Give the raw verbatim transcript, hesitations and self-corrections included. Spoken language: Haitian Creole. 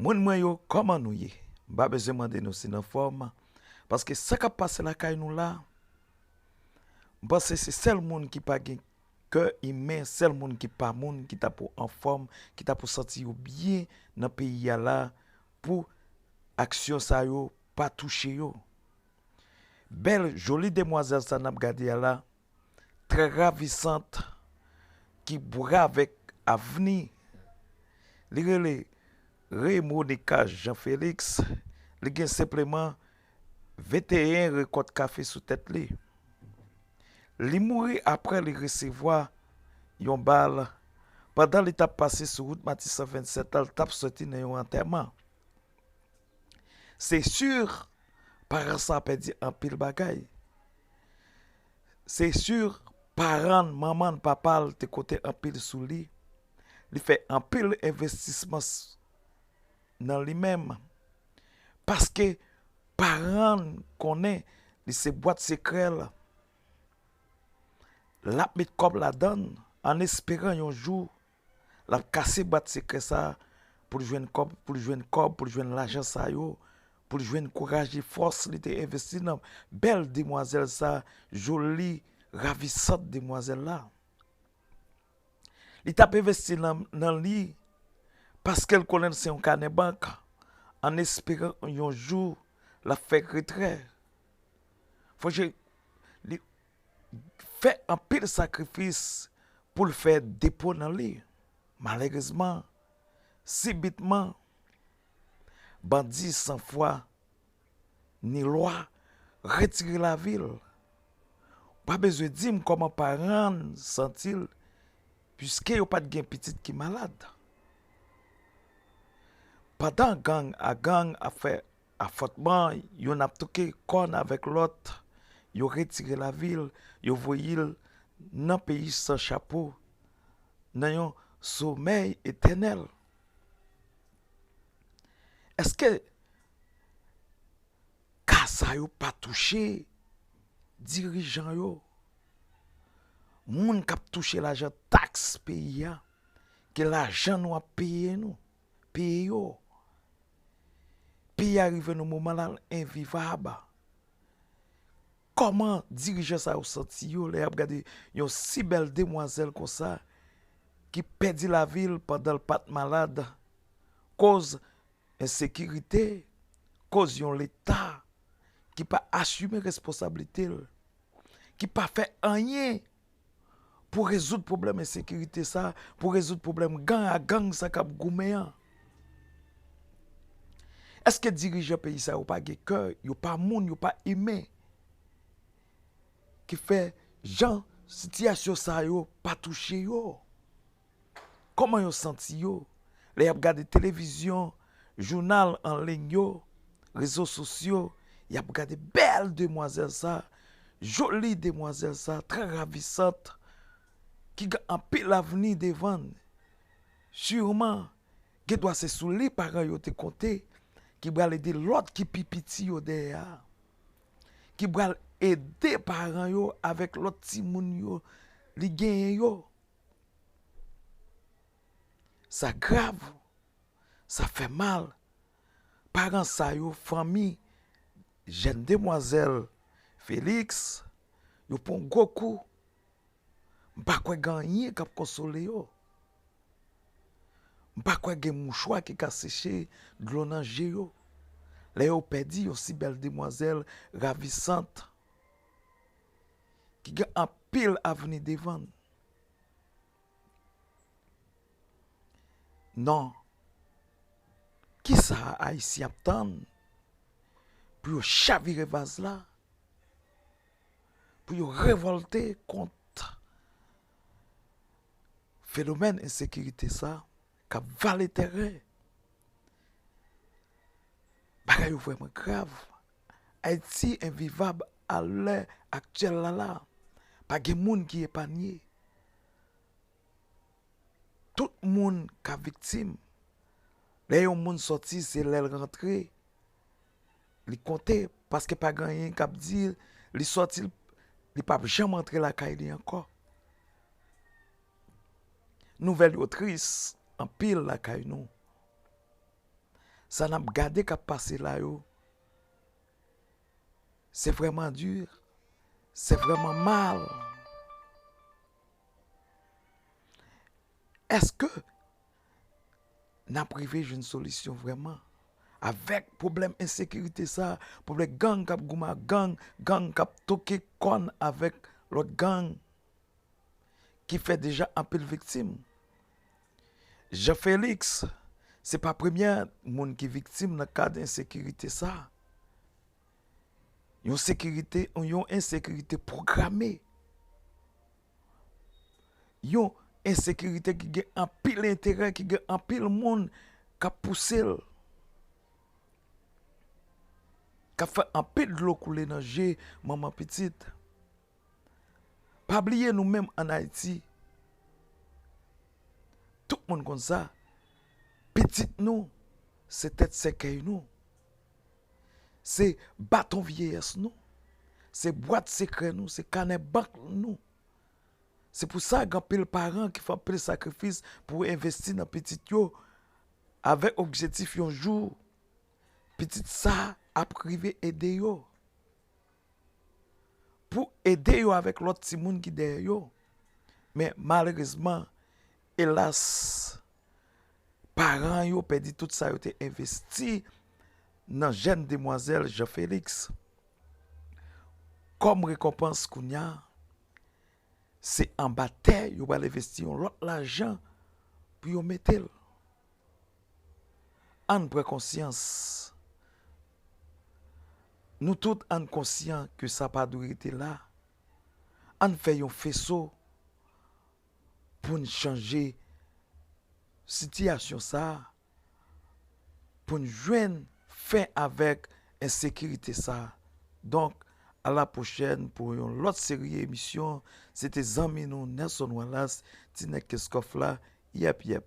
Moun mwen yo, kòman nou ye? M pa bezwen mande nou si n anfòm, paske sa k ap pase lakay nou la, m panse se sèl moun ki pa gen kè imen, sèl moun ki pa moun, ki ta pou anfòm, ki ta pou santi yo byen nan peyi a la, pou aksyon sa yo pa touche yo. Bèl, joli demwazèl sa n ap gade a la, trè ravisant, ki bwè avèk avni. Li rele Remonica Jean Félix. Li gen senpleman venteyen rekòt kafe sou tèt li. Li mouri apre li resevwa yon bal pandan li t ap pase sou wout Matisan vennsèt la, li t ap soti nan yon antèman. Se si, paran sa a pèdi anpil bagay. Se si, paran l, manman l, papa l te konte anpil sou li. Li fè anpil envestisman s-, nan li menm. Paske paran l konnen li se bwat sekrè l. L ap met kòb ladan l, an esperan yon jou l ap kase bwat sekrè sa a pou l jwenn kòb, pou l jwenn kòb, pou l jwenn lajan sa yo, pou l jwenn kouraj e fòs li te envesti nan bèl demwazèl sa a, joli, ravisant demwazèl la. Li t ap envesti nan, nan li paske l konnen l se yon kanè bank, an esperan yon jou l ap fè retrè. Fòje li fè anpil sakrifis pou l fè depo nan li. Malerezman, sibitman, bandi san fwa ni lwa retire lavi l. Ou pa bezwen di m kòman paran l santi l, piske yo pa t gen pitit ki malad. Pandan gang a gang ap fè afwontman, youn ap touke kòn avèk lòt, yo retire lavi l, yo voye l nan peyi san chapo, nan yon somèy etènèl. Èske ka sa yo pa touche dirijan yo? Moun k ap touche lajan taks peyi a, ke lajan nou ap peye nou, peye yo. Peyi a rive nan moman la, l envivab. Kòman dirijan sa yo santi yo lè y ap gade yon si bèl demwazèl konsa ki pèdi lavi l pandan l pa t malad, koz ensekirite, koz yon Leta ki pa asime responsablite l, ki pa fè anyen pou rezoud pwoblèm ensekirite sa, pou rezoud pwoblèm gang a gang sa k ap goumen an? Èske dirijan peyi sa yo pa gen kè, yo pa moun, yo pa imen, ki fè jan sitiyasyon sa yo pa touche yo? Kòman yo santi yo lè y ap gade televizyon, jounal an liy yo, rezo sosyo, y ap gade bèl demwazèl sa, joli demwazèl sa, trè ravisant, ki gen anpil avni devan l? Siman, gen dwa se sou li paran yo te konte, ki pral ede lòt ki pi piti yo dèyè a, ki pral ede paran yo avèk lòt timoun yo li genyen yo. Sa grav, sa fè mal. Paran sa yo, fanmi jèn demwazèl Félix, yo pran gwo kou. M pa kwè gen anyen k ap konsole yo. M pa kwè gen mouchwa ki ka seche dlo nan je yo lè yo pèdi yon si bèl demwazèl ravisant ki gen anpil avni devan l. Non. Kisa Ayisyen ap tann pou yo chavire vaz la, pou yo revòlte kont fenomèn ensekirite sa k ap vale tèren? Bagay yo vrèman grav. Ayiti envivab a lè aktyèl la la. Pa gen moun ki epanye. Tout moun ka viktim. Lè yon moun sòti, se lè l rantre li konte, paske pa gen anyen k ap di li sòti, li p ap janm antre lakay li ankò. Nouvèl yo tris anpil lakay nou. Sa n ap gade k ap pase la yo, se vrèman di, se vrèman mal. Èske n ap rive jwenn solisyon vrèman avèk pwoblèm ensekirite sa, pwoblèm gang k ap goumen ak gang, gang k ap toke kòn avèk lòt gang, ki fè deja anpil viktim? Jean Félix se pa premyè moun ki viktim nan kad ensekirite sa. Yon sekirite, yon ensekirite pwograme. Yon ensekirite ki gen anpil enterè, ki gen anpil moun k ap pouse l, k ap fè anpil dlo koule nan je manman pitit. Pa bliye nou menm ann Ayiti, tout moun konn sa, pitit nou se tèt sèkèy nou, se baton vyeyès nou, se bwat sekrè nou, se kanè bank nou. Se pou sa gen anpil paran ki fè anpil sakrifis pou envesti nan pitit yo, avèk objektif yon jou pitit sa ap rive ede yo, pou ede yo avèk lòt timoun ki dèyè yo. Men malerezman, elas, paran yo pèdi tout sa yo te envesti nan jèn demwazèl Jean Félix. Kòm rekonpans kounye a, se anba tè yo pral envesti yon lòt lajan pou yo mete l. Ann pran konsyans. Nou tout ann konsyan ke sa pa dwe rete la. Ann fè yon feso pou n chanje sitiyasyon sa a, pou n jwenn fen avèk ensekirite sa a. Donk, a la pwochèn pou yon lòt seri emisyon. Se te zanmi nou Nelson Wallace, Ti Nèg Kenskof la. Yèp, yèp.